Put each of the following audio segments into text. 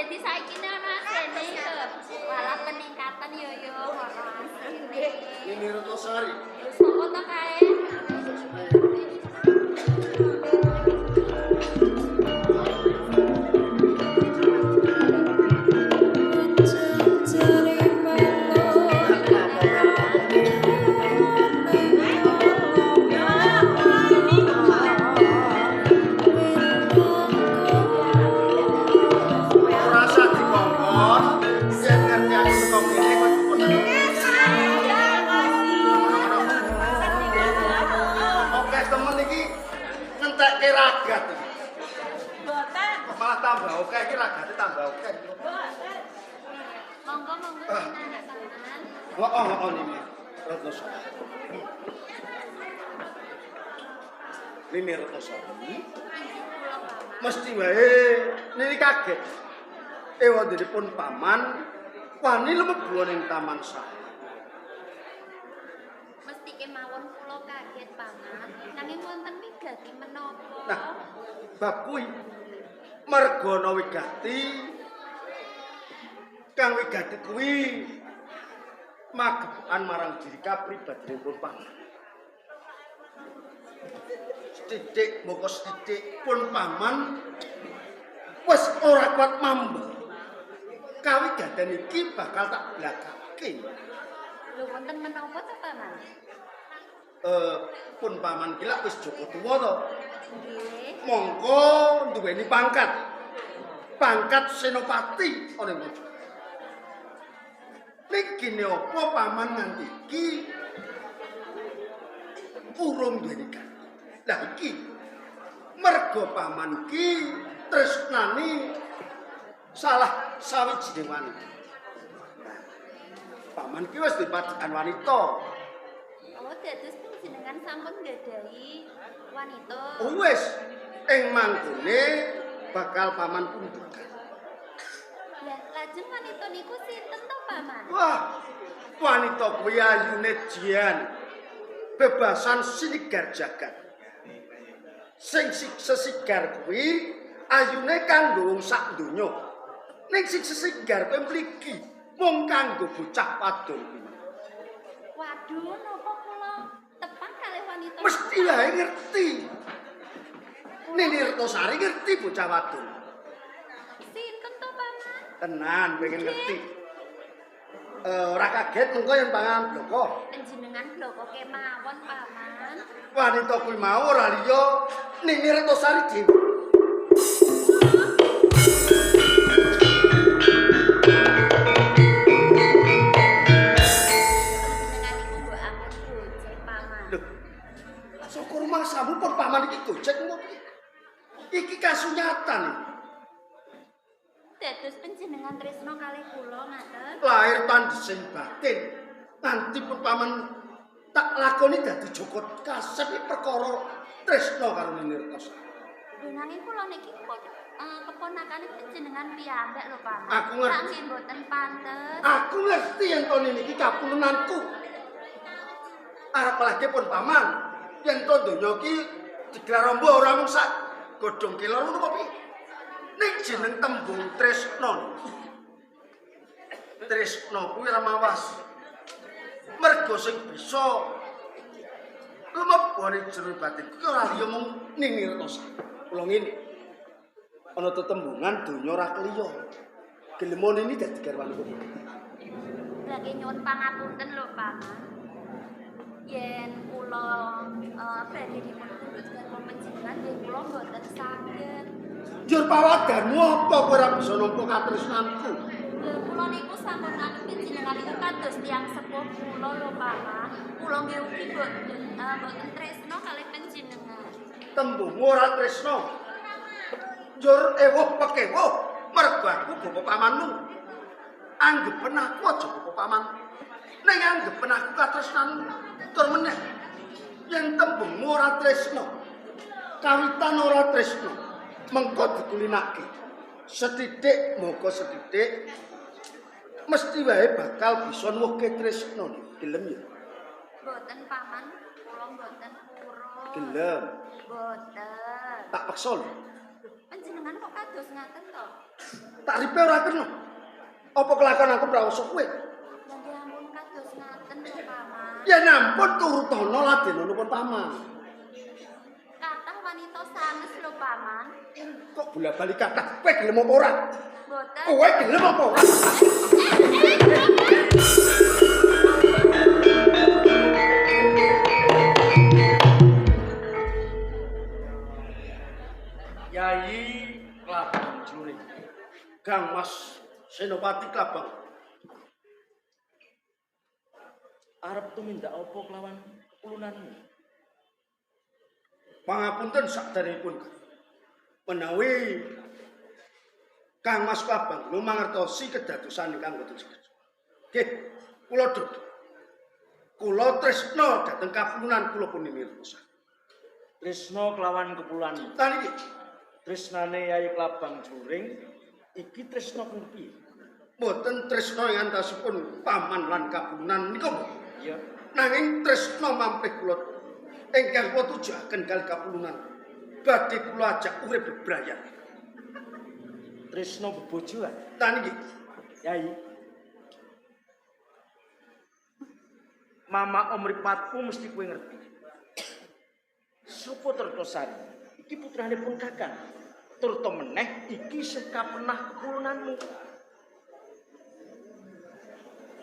Dadi saiki ana asene to. Walah peningkatan yo yo ana asene. Nini Retnosari. Sopo to kae? Ora usah dikongkon, yen ngerti aku teko kene kowe kepethuk. Oke temen iki ngentekke ragat iki. Kok malah tambah oke iki ragate tambah oke. Monggo monggo sinarak Paman. Heeh heeh Nini Retnosari. Nini Retnosari. Inggih kula Paman. Mesti wae nini kaget. Ewadipun paman wani lumebu ning taman sari. Mesti kemawon kula kaget Paman. Nanging wonten wigati menapa? Nah, bab kuwi merga ana wigati kang wigati kuwi magepokan marang diri kapribadinipun paman. Sethithik moko sethithik pun paman wis ora kuat mambe. Kawigaten iki bakal tak blakake. Lho wonten menapa to Paman? Pun paman ki lak wis joko tuwa to. Nggih. Mongko duweni pangkat. Pangkat senopati ana ing Raja. Ning gene apa paman nganti iki urung duweni ganti. Lah iki merga paman iki tresnani salah sawijining wanita. Nah, paman ki wis dipadekan wanita. Oh, dados panjenengan sampun nggadahi wanita. Oh, wis ing manggone bakal paman pundutan. Lah, lajeng wanita niku sinten to, Paman? Wah, wanita kuwi ayune jian. Bebasan sinigar jagat. Sing sesigar kuwi ayune kanggo wong sak donya. Ning sing sesigar kuwi mligi mung kanggo bocah wadon kuwi. Waduh, napa kula tepang kalih wanita? Mesti wae ngerti. Nini Retnosari ngerti bocah wadon. Sinten to, Paman? Tenan pengen ngerti. Ora kaget mengko yen pangan bloko. Panjenengan bloko kemawon, Paman. Wanita kuwi mau ora liya Nini Retnosari dhewe. Panjenengan niku mbok ampun gojek, Paman. Lho. Saka rumangsamu pun paman iki gojek ngopo piye? Iki kasunyatan iki. Dados panjenengan tresna kalih kula ngaten. Lahir tandhesing batin. Nganti pun paman tak lakoni dadi Joko Kasep iki perkara tresna karo Nini Retnosari. Lho nanging kula niki keponakane panjenengan piyambak lho, Paman. Aku ngerti. Sak nggih mboten pantes. Aku ngerti yen to nini iki kapunenanku. Arep lagi pun paman, yen to donya iki digelar amba ora mung sak godhong kelor ngono apa piye? Ning jeneng tembung tresna. Tresna kuwi ora mawas. Mergo sing bisa lumebone jero batin kuwi ora liya mung Nini Retnosari. Kula ngene. Ana tetembungan donya ora kliya. Gelem nini dadi garwanipun. Lah nggih nyuwun pangapunten lho, Paman. Yen kula badhe dipun pundhut garwa panjenengan nggih kula mboten saged. Njur pawadanmu apa kowe ora bisa nampa katresnanku? Lha kula niku sampun nganggep panjenengan niku kados tiyang sepuh kula lho, Paman. Kula nggih ugi mboten tresna kalih panjenengan. Tembungmu ora tresna. Njur ewuh pekewuh mergo aku bapa pamanmu. Anggepen aku aja bapa paman. Ning anggepen aku katresnanmu. Tur meneh yen tembungmu ora tresna. Kawitan ora tresna. Mengko dikulinake. Sethithik moko sethithik mesti wae bakal bisa nuwuhke tresna. Gelem ya? Mboten, Paman, kula mboten purun. Gelem. Mboten. Tak peksa lho. Panjenengan kok kados ngaten to? Taripe ora kena. Apa kelakon aku prawasa kowe? Lah nggih ampun kados ngaten lho, Paman. Yen ampun turutana ladenono pun paman. Kathah wanita sanes lho, Paman. Kok bola-bali kathah? Kowe gelem apa ora? Mboten. Kowe gelem apa ora? Yai Klabang Jluring. Kang Mas Senopati Klabang. Arep tumindak apa kelawan kepulunanmu? Pangapunten sakderengipun. Menawi Kang Mas Klabang lumangertosi kedadosan ingkang boten sekeca. Nggih, kula dodol. Kula tresna dhateng kapulunan kula pun nirsa. Tresna kelawan kepulunanmu. Ta niki Tresnane Yai Klabang Jluring iki tresna kang piye? Mboten tresna ing antasipun paman lan kapulunan nika. Iya. Nanging tresna mamprih kula ingkang kula tujuaken kali kapulunan badhe kula ajak urip bebrayan. Tresna bebojoan. Ta niki Yai. Mama omripatmu mesti kowe ngerti. Sopo Tirtasari? Iki putrane pun kakang. Turta meneh iki isih kapenah kepulunanmu.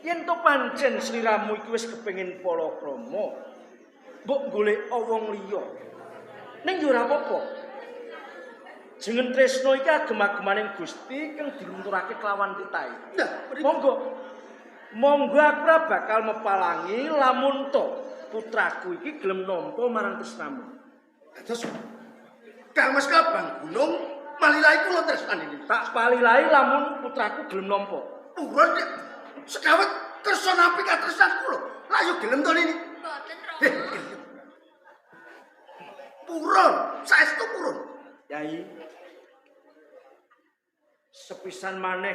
Yen to pancen sliramu iki wis kepengin palakrama, mbok golek wong liya. Ning yo ora apa-apa. Jeneng tresna iki agem-agemaning Gusti kang dilunturake kelawan titahe. Nah, mriki. Monggo. Monggo aku ora bakal mepalangi lamun to putraku iki gelem nampa marang tresnamu. Dados Kang Mas Klabang Gunung malilai kula tresnani. Tak palilai lamun putraku gelem nampa. Purun nek sekawet kersa nampi katresnan kula. Lah yo gelem to nini. Mboten, Heh, Rama. gelem. Purun, saestu purun. Yai. Sepisan maneh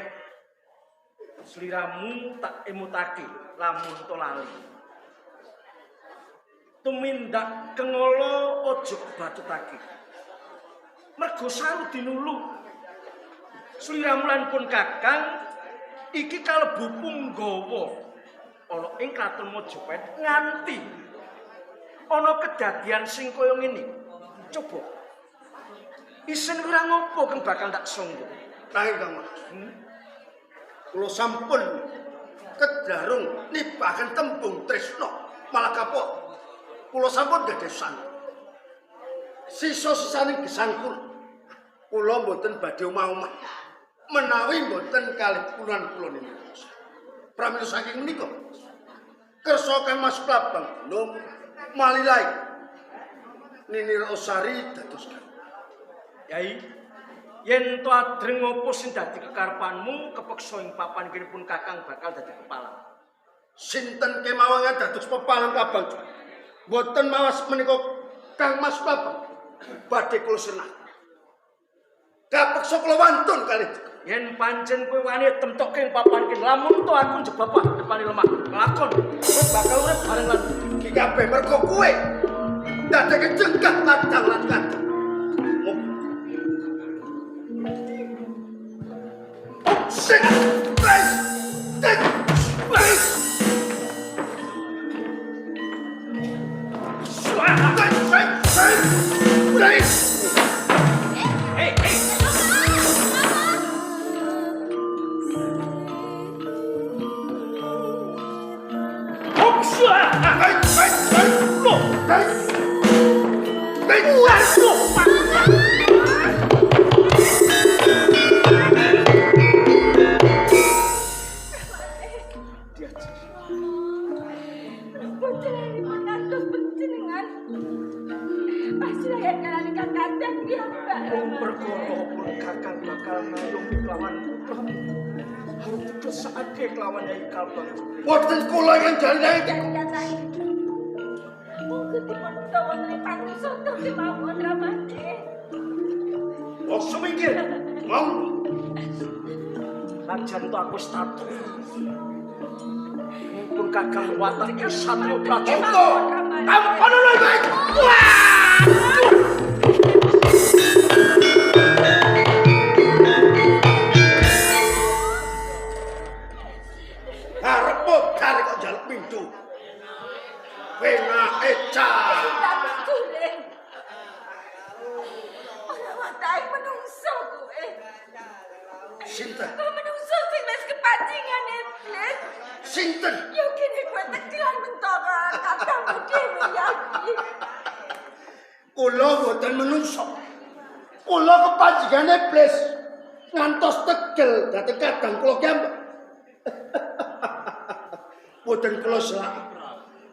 sliramu tak emutake lamun to lali. Tumindak kengolo aja kebacutake. Mergo saru dinulu. Sliramu lan pun kakang iki kalebu punggawa ana ing kraton Majapahit nganti ana kedadian sing kaya ngene. Coba. Isin ora ngopo kang bakal tak sangga. Nanging Kang Mas. Kula sampun kedarung nibaken tembung tresna malah kapok. Kula sampun dadesan. Sisa-sisaning gesang kula. Kula mboten badhe omah-omah. Menawi mboten kalih puluhan kula niki. Pramila saking menika kersa Kang Mas Klabang Gunung malilai Nini Osari dados kang. Yai, yen to adreng opo sing dadi kekarepanmu kepeksa ing papan kene pun kakang bakal dadi kepala. Sinten kemawon dados pepalang Klabang. Mboten mawas menika Kang Mas Klabang badhe kula senah. Kapeksa kula wantun kalih. Yen pancen kowe wani temtokke ing papan kene, lamun to aku njebabah depane lemah. Lakon, kowe bakal urip bareng lan Iki kabeh mergo kowe dadeke cengkah ladang lan kadang. Sik, wes, tek, wes. Wes, wes, wes, wes. Hei, hei. Wes, wes, wes, lo, wes. Wes, wes, lo. Panjenenganipun ngantos panjenengan. Pasirayan kalian ingkang kadang piyambak. Wong perkara pun kakang bakal ngayomi kelawan putramu. Harus dikesakake kelawan Yai Kalbang Jupri. Boten kula ingkang jalinake. Monggo dipun wonten ing pantusada kemawon Ramane. Wong sumingkir. Mau Najan to aku wis tatu. Mumpun kakang watake satria prajurit. Tampono lho iki. Wah! Sinten? Menungso sing wis kepancingan iblis. Sinten? Yo kene kowe tegelan mentara kadangmu dhewe ya. Kula boten menungso. Kula kepancingan iblis ngantos tegel dhateng kadang kula kiyambak. Boten kula selak.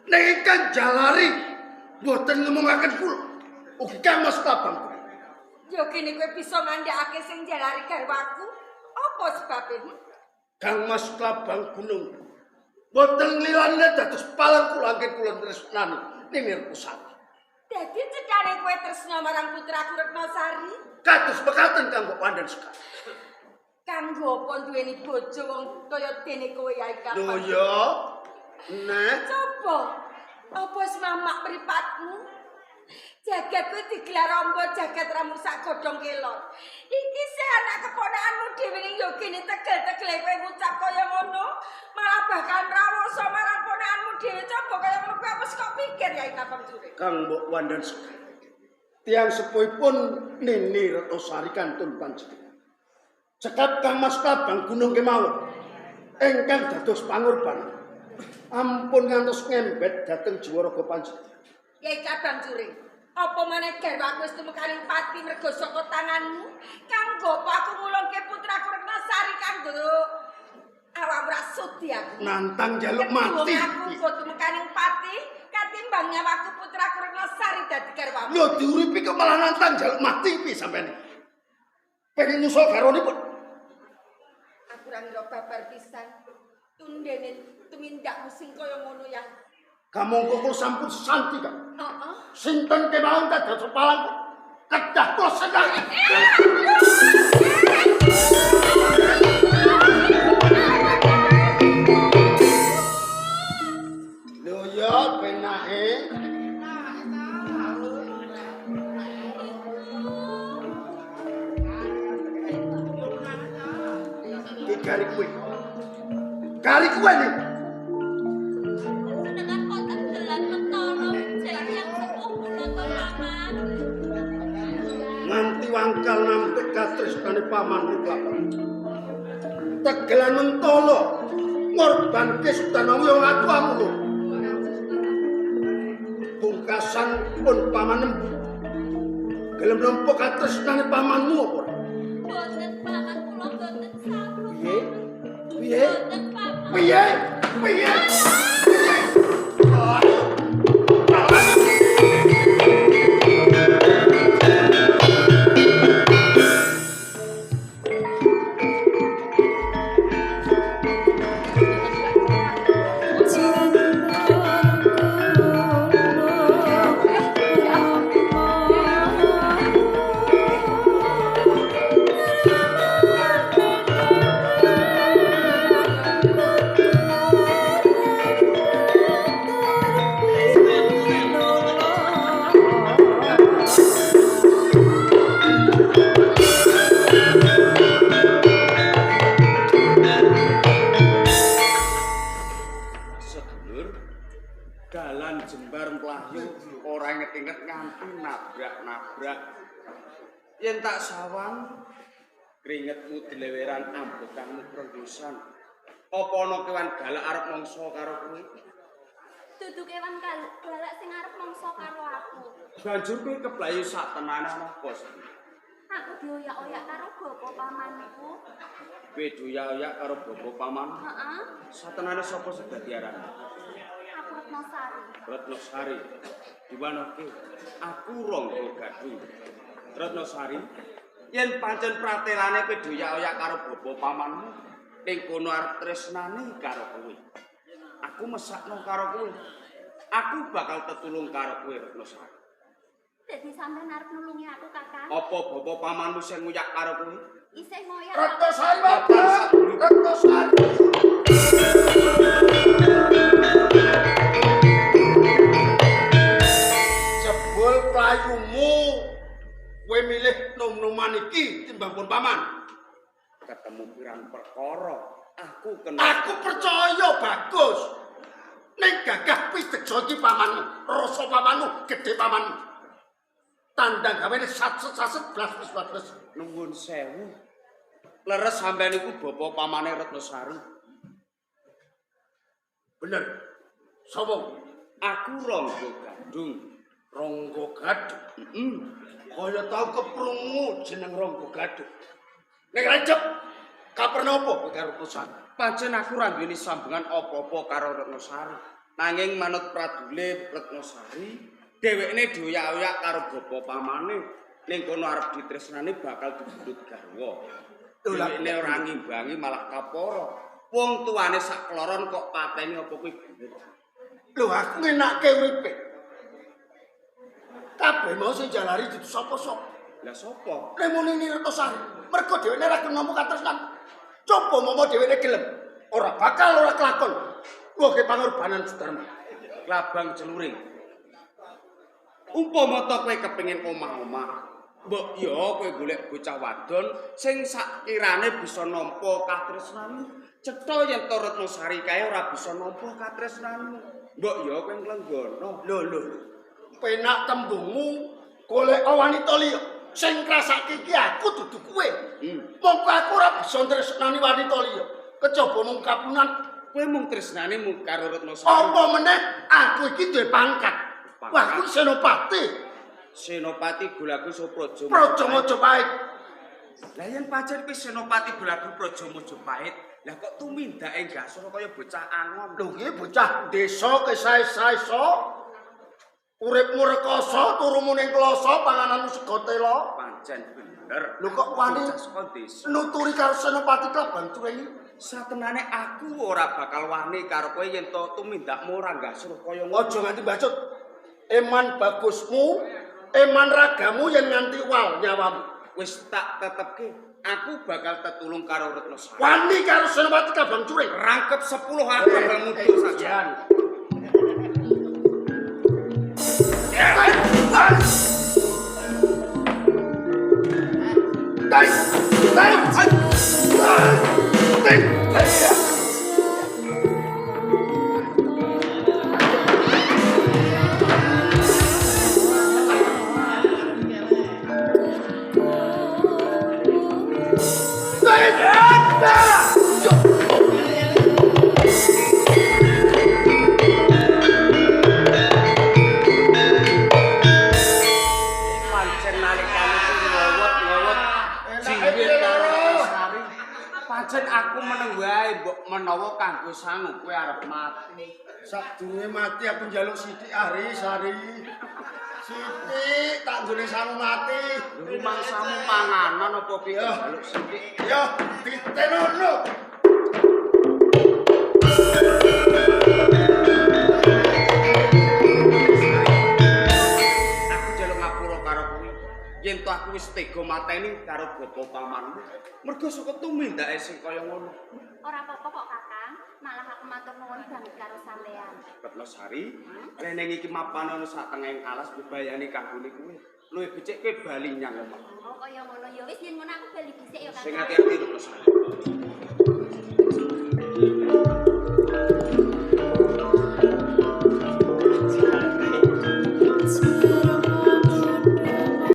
Ning ingkang jalari boten ngomongaken kula. Ugi Kang Mas Klabang. Yo kene kowe bisa ngandhakake sing jalari garwaku. Apa sebabe? Kang Mas Klabang Gunung. Boten nglilane dados palang kula anggen kula tresnani Nini Retnosari. Dadi cethane kowe tresna marang putraku Retnosari? Kados mekaten kanggo pandan sekar. Kanggo apa duweni bojo wong kaya dene kowe Yai Kapan? Lho ya. Nek coba apa wis mamak mripatmu? Jagat kuwi digelar amba jagat ramu sak godhong kelor. Iki se anak keponakanmu dhewe ning yo kene tegel-tegele kowe ngucap kaya ngono, malah bakal mrawoso marang ponakanmu dhewe. Coba kaya ngono kuwi apa kok pikir Yai Kapan Sure? Kang Mbok Wandan Sekar. Tiyang sepuhipun Nini Retnosari kantun panjenengan. Cekap Kang Mas Klabang Gunung kemawon ingkang dados pangorbanan. Ampun ngantos ngembet dhateng jiwa raga panjenengan. Yai Kaban Sure, apa maneh garwaku wis tumekaning pati mergo saka tanganmu? Kanggo apa aku ngulungke putraku Retnosari kanggo awakmu ra sudi aku. Nantang njaluk mati. Aku kok tumekaning pati katimbang nyawaku putraku Retnosari dadi garwamu. Lho diuripi kok malah nantang njaluk mati piye sampeyan? Pengen nyusul garwanipun. Aku ora ngira babar pisan. Tundene tumindakmu sing kaya ngono ya. Kamangka kula sampun santi, Kang. Heeh. Sinten kemawon dados palang kedah kula senang. Lho ya penake. Iki gari kuwe. Gari kuwe nih. Senengan kok tegelan mentara jek yang sepuh kula to paman. Nganti wangkal nampik katresnane pamanmu Klabang. Tegelan mentala ngorbanke sudanamu yang atuamu lho. Pungkasan pun pamanem gelem nampa katresnane pamanmu apa ora? Boten paman kula boten sampun. Piye? Piye? Boten paman. Piye? Piye? Piye? Ah. Sedulur, dalan jembar mlayu ora inget-inget nganti nabrak-nabrak. Yen tak sawang kringetmu dileweran ambekanmu krenggosan. Apa ana kewan galak arep mangsa karo kowe? Dudu kewan galak sing arep mangsa karo aku. Banjur kowe keblayu sak tenanan apa sih? Aku dioyak-oyak karo bapa pamanku. Kowe dioyak-oyak karo bapa paman. Heeh. Satenane sapa sing dadi arane? Aku Retnosari. Retnosari. Diwanoke aku Rangga Gadung. Retnosari, yen pancen pratelane kowe dioyak-oyak karo bapa pamanmu, ning kono arep tresnane karo kowe. Aku mesakno karo kowe. Aku bakal tetulung karo kowe Retnosari. Dadi sampean arep nulungi aku, Kakang? Apa bapa pamanmu sing ngoyak karo kowe? Isih ngoyak. Retnosari Bapak, Retnosari. Jebul playumu kowe milih nom-noman iki timbang pun paman. Ketemu pirang perkara, aku kena. Aku percaya bagus. Ning gagah pideksa iki pamanmu, rasa pamanmu, gedhe pamanmu. Tandang gawene satset-satset blas-blas. Nuwun sewu. Leres sampean iku bapa pamane Retnosari. Bener. Sapa? Aku Rangga Gadung. Rangga Gadung. Heeh. Kaya tau keprungu jeneng Rangga Gadung. Nek recep kaperna apa kowe karo Retnosari? Pancen aku ora duweni sambungan apa-apa karo Retnosari. Nanging manut pradule Retnosari, dhewekne dioyak-oyak karo bapa pamane. Ning kono arep ditresnani bakal dibundut garwa. Dhewekne ora ngimbangi malah kapara. Wong tuane sak kloron kok pateni apa kuwi bener? Lho aku ngenake uripe. Kabeh mau sing jalari dudu sapa-sapa. Lah sapa? Nek muni Retnosari, mergo dhewekne ora gelem nampa katresnan. Coba momo dhewekne gelem, ora bakal ora kelakon. Luwih pangorbanan Sudarma. Klabang celuring. Umpama to kowe kepengin omah-omah, mbok ya kowe golek bocah wadon sing sakirane bisa nampa katresnanmu. Cetha yen to Retnosari kae ora bisa nampa katresnanmu. Mbok ya kowe nglenggono. Lho lho. Penak tembungmu golek wanita liya. Sing ngrasake iki aku dudu kowe. Mongko aku ora bisa tresnani wanita liya. Kejaba mung kapunan. Kowe mung tresnane mung karo Retnosari. Apa meneh aku iki duwe pangkat. Wah, aku senopati. Senopati Gulagu Praja. Praja Majapahit. Lah yen pancen kuwi Senopati Gulagu Praja Majapahit, lah kok tumindake gasur kaya bocah angon. Lho iki bocah desa kesae-sae. Uripmu rekoso, turumu ning kloso, pangananmu sego tela. Pancen bener. Lho kok wani bocah saka desa nuturi karo Senopati Klabang Curengi? Satenane aku ora bakal wani karo kowe yen to tumindakmu ora gasur kaya ngono. Aja nganti bacut. Eman bagusmu, eman ragamu yen nganti wal nyawamu. Wis tak tetepke, aku bakal tetulung karo Retnosari. Wani karo Senopati Klabang Curing. Rangkep 10 aku bakal mundur saja. Pancen nalikane kuwi ngowot-ngowot jiwit karo Retnosari. Pancen aku meneng wae mbok menawa kanggo sangu kowe arep mati. Sadurunge mati aku njaluk sithik Ari Sari. Sithik tak nggone sangu mati. Rumangsamu panganan apa piye njaluk sithik? Ya ditenono. Aku njaluk ngapura karo kowe. Yen to aku wis tega mateni karo bapa pamanmu. Mergo saka tumindake sing kaya ngono. Ora apa-apa kok Kakang, malah aku matur nuwun banget karo sampean. Retnosari, reneng iki mapan ana sak tengahing alas bebayani kanggone kowe. Luwih becik kowe bali nyang omah. Oh kaya ngono ya wis yen ngono aku bali dhisik ya Kakang. Sing ati-ati Retnosari. Thank you.